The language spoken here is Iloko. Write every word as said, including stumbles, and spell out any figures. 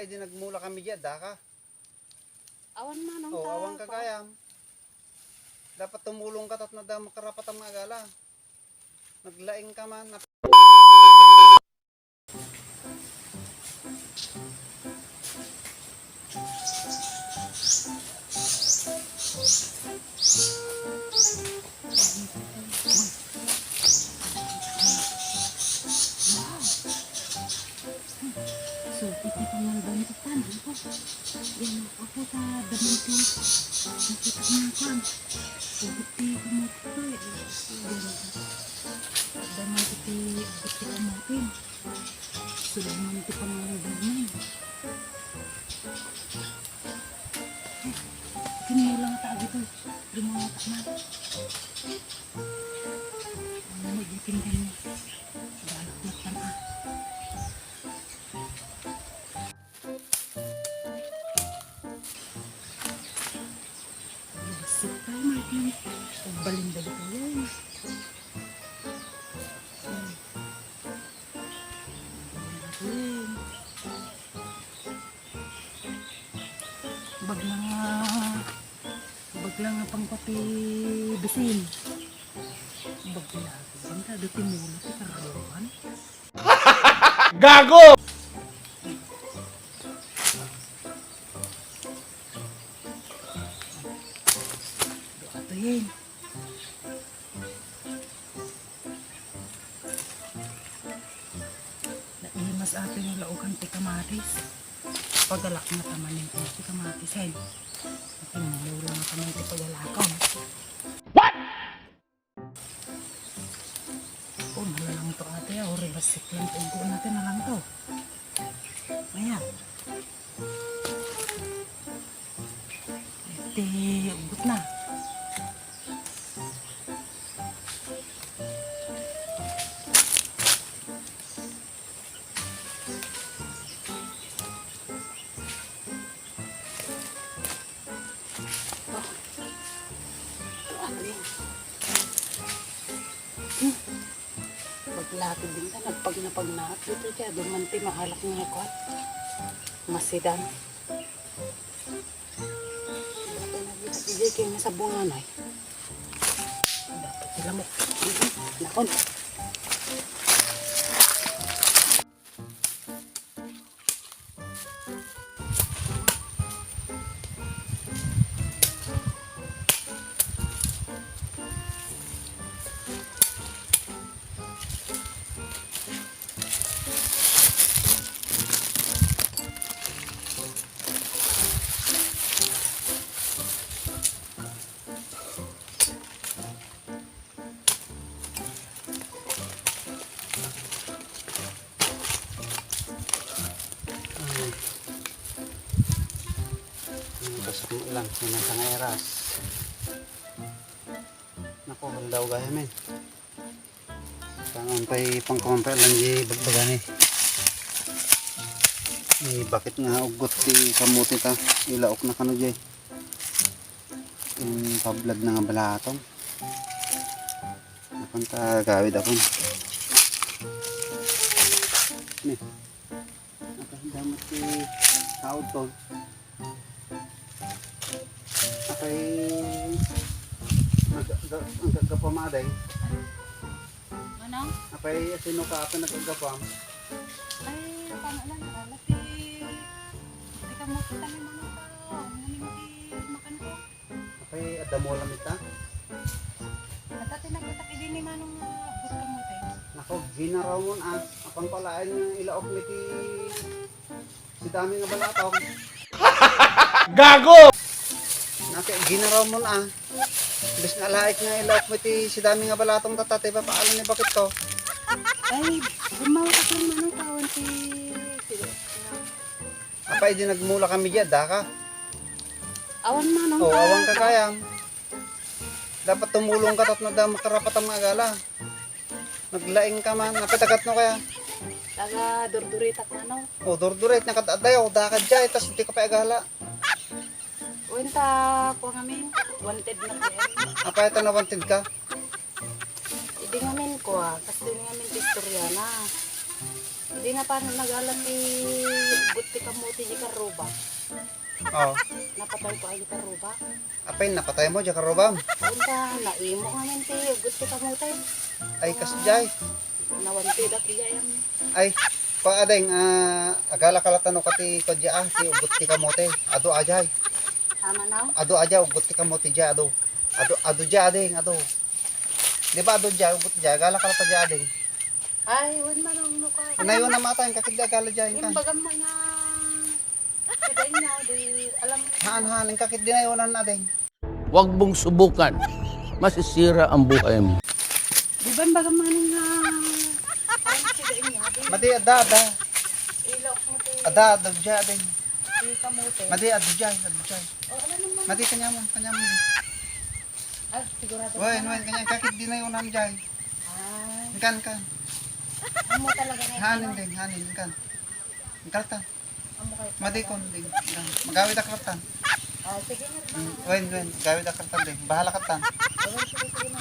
Ay, di nagmula kami diyan, daka. Awan, manong. O, ta-, awan ka pa- kayam. Dapat tumulong ka, tapno adda makarapat nga agala. Naglaing ka man. So, iti pangaldaw ni Papa, ano po? Yan, ako ta, damay ti, nakita ko nga kuan. Ugot ti kamote ko, eh. Yan. Damay ti, ugot ti kamote. Sulaman ti pangaldaw na. Kinula nga taagi to. Lumawat na. Ano, magiting ka niya. Balak na pa na. Sipay, Martin. Pagbalinda di kayo. Hmm. Bagla nga, bagla nga pangpati bisin. Bagla, bagla, dati mula ti karawan. Gago! Ato yun. Naimas ato yung laukan ti kamatis. Pagalak na taman yung ti kamatis, hen. Natimula na taman ti pagalakon. What? Oh, nalang to ate, ah. Uri ba siklang ugo natin, nalang to. Ayan. Iti, ugot na. Ano yan? Hmm. Maglapid din ka, nagpagnapagnaat dito, kaya doon man ti maalak nga kuwan. Masidan. Dapat na dito, hindi kayo nasa bunganay. Dapat sila mo. Nakon. Ay. Ang kasama lang, sinasangay ras. Naku, haldaw gaya, men. Tangan pa'y pangkumpay lang di bagbaga ni. Ay, bakit nga ugot ti kamote ta? Ilaok na kano, jay. Yung pablad na nga balatong. Apan ta gawid akon. Ni. Apan damat ti taod to. Apay, nag-, ga-, ang gagapamaday. Manang? Apay, sino ka apan nagagapam? Ay, paano lang, alam ti, di ka mo kita ni manang tao. Ano ni makan ko? Apay, adda mo lang ita? At ati nagbatak idi ni manong, ah, butka mo, te. Nako, ginaraw mo na. Apang palain nga ilaok mi ti sidami nga balatong. Gago! Naki, ginaraw mo na. Bis na laik nga ilaok mi ti sidami nga balatong tatta, ti papaalam ni bakit ko. Ay, gumawa ka lang manong kawan ti, ti, Apay, di nagmula kami diyan, daka. Awan manong. Oh, awan ka kayam. Dapat tumulong ka tapno adda makarapat nga agala. Naglaing ka man. Apay, taga tano kaya? Taga Durduritak, manong. Oh, Durdurit, nakadadayo, daka diyan, tas di ka pa agala. Uwenta, kuha ngamin, wanted na po yan. Apay, ta na wanted ka? Idi ngamin kuha, kas din ngamin ti istorya na. Idi na pa nagala ti ugot ti kamote, di Oh. Napatayko ay karrubak. Apay, napataymo diay karrubam? Anta, naimo ngamin ti uggot ti kamote. Ay, kasdiay. Nawantidak diay am. Ay, kua, ading, ah, agala ka latta no kua ti kua diay, ah, ti uggot ti kamote. Adu a diay. Tama na? Adu a diay, uggot ti kamote diay, adu. Adu, adu diay, ading, adu. Di ba adu diay, uggot diay, agala ka latta diay, ading. Ay, wen, manong, no ka. Nayon a mata, inka ketdi agala diay, inka. Imbagam nga. Sida inyo, di, alam mo. Haan, haan, inka ketdi nayonan, ading. Huwag mong subukan. Masisira ang buhay mo. Di ba, imbagam nga, ah, parang sida inyo, di? Madi, adda, adda. Ilaw mo, di. Adda, adda diay, ading. Di kamote. Madi, adda diay, adda diay. O, alam mo, manong. Madi, kaniam, kaniam. Ay, sigurado ka na. Wen, wen, kaniam, inka ketdi nayonan diay. Ay. Inkan, inkan. Amo talaga na. Hanin, ading, hanin, inkan. Inkan latta. Amo kayo. Madi kon, ading. Inkan. Magawid ak latta. Ah, sige, nga. Mm, wen, wen, magawid ak latta, ading. Bahala ka latta. Ah, wen, sige, sige.